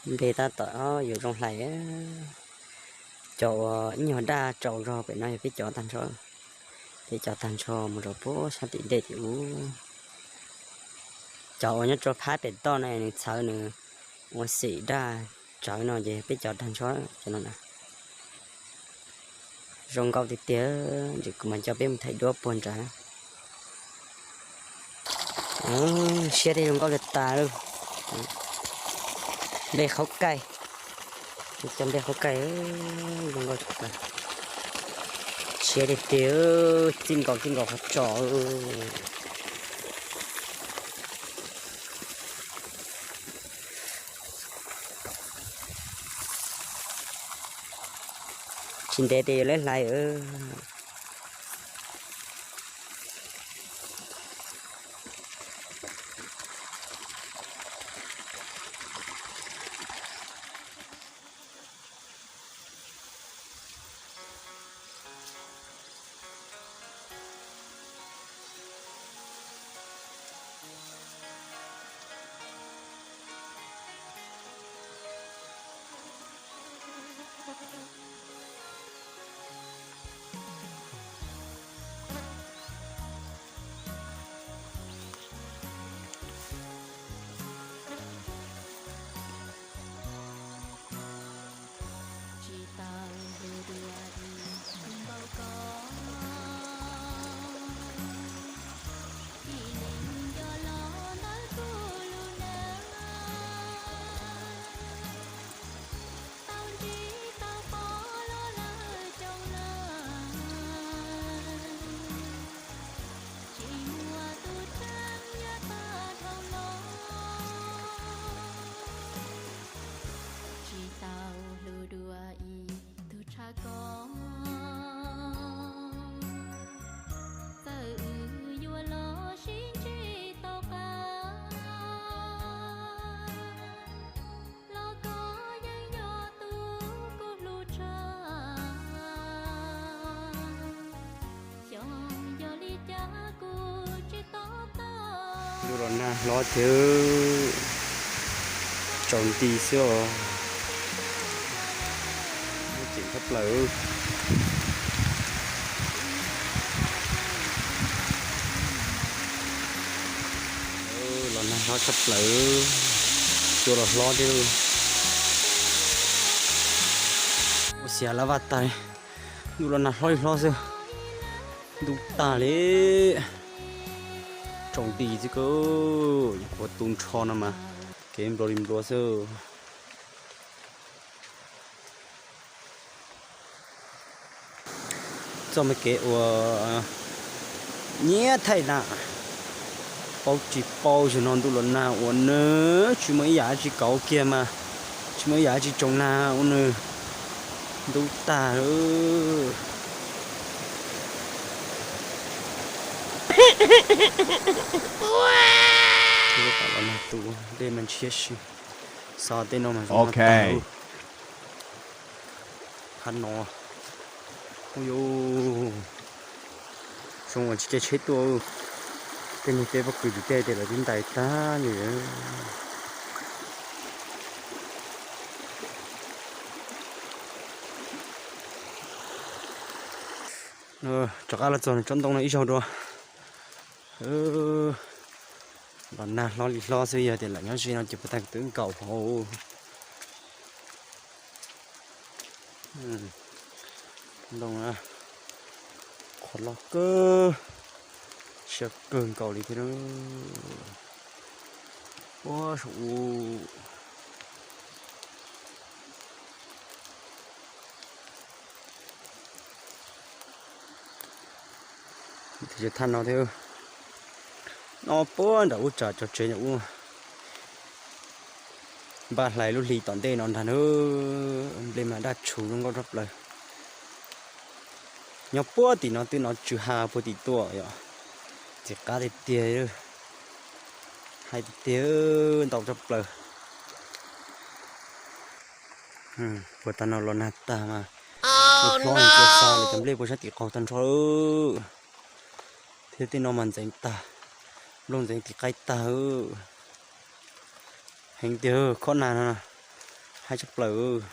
Nplej tab tom yuav zoo hlais. Cov uas ib nyuag daj tsaus zog pem no yog peb cov tag nrho. Peb cov tag nrho mus rau puag sab tim ntej tim ub. Cov uas nyob rau phab pem toj no nws txhawv nws ua xim daj tsawv no ces peb cov tag nrho cov no na. Zoo nkauj tiag tiag, ntsis kuv mam coj peb mus thaij duab puag nrad. Siab thiab zoo nkauj tas tas li. Nplej qhaub kaij, cov nplej qhaub kaij zoo nkauj tas tas. Siab tiag tiag, txij nkaus txij nkaus qhov tsos. Tsis ntev ces yuav leb hlais. Tsis tau hlub dua ib tug npaum koj, tib neeg nco los ntawm kuv lub neej. Tau ntsib tau pom los lawm xyoo na, tsis muaj tus tseem nyob tag dhau los. Tsis tau hlub dua ib tug tshaj koj, txawm wb yuav los sib ntsib tau qab, los koj yeej yog tus kuv hlub tshaj. Xyov yog li cas kuv tsis to taub. Ntuj los nag hlob thiab, tsaus nti xwb os. Ceev tshaj plaws. Los nag hlob tshaj plaws, cua los hlob thiab. Ua xyov lab vaj tag li. Ntuj los nag hlob li hlob xwb. Ntuj tag li. Tsaus nti xwb kawg, nyuam qhuav tu nrho no mas kev nplua li nplua xwb. Txoj me kev uas nyiam thaij na, paub tsis paub, zaum no ntuj los nag ua nws tsis muaj ib yam dab tsi kauv kiag mas, tsis muaj ib yam dab tsi tsoom nag ua nws ntub tag lawm. Los nag tu dej mas ntshiab si, xav tej no mas zoo tag. Qhov no, ub yuv, zoo uas tsis caij tsheb tuaj. Tej niag teb pob kws tim tej lawv twb ntais tag li. Rov qab los txog tsob ntoo no ib zaug dua. Los nag hlob li hlob xwb, yog tias lam nyob ze no ces puas tag twb nkaum hauv. Ntoo qhov loj kawg, siab kawg nkaus li thiab. Ua saum u. Tus thaj no thiab, no puag nram ub tsam cov tsev nram ub. Npaj hlais lub hli tom ntej no ntag na, nplej mas daj tshus zoo nkauj tshaj plaws. Nyob puag tim no twb nov tsw ha puag tim tuaj yom, txiv qab tiag tiag, hais tiag tiag ntau tshaj plaws. Puag ta no los nag tag mas, hlob heev, tua xa lawm cov nplej puag sab tim qaug tag nrho, thiab tej no mas ntxeev tag, nplooj ntxeev tim qaij tag. Heev tiag, khob nag no, Hais tshaj plaws.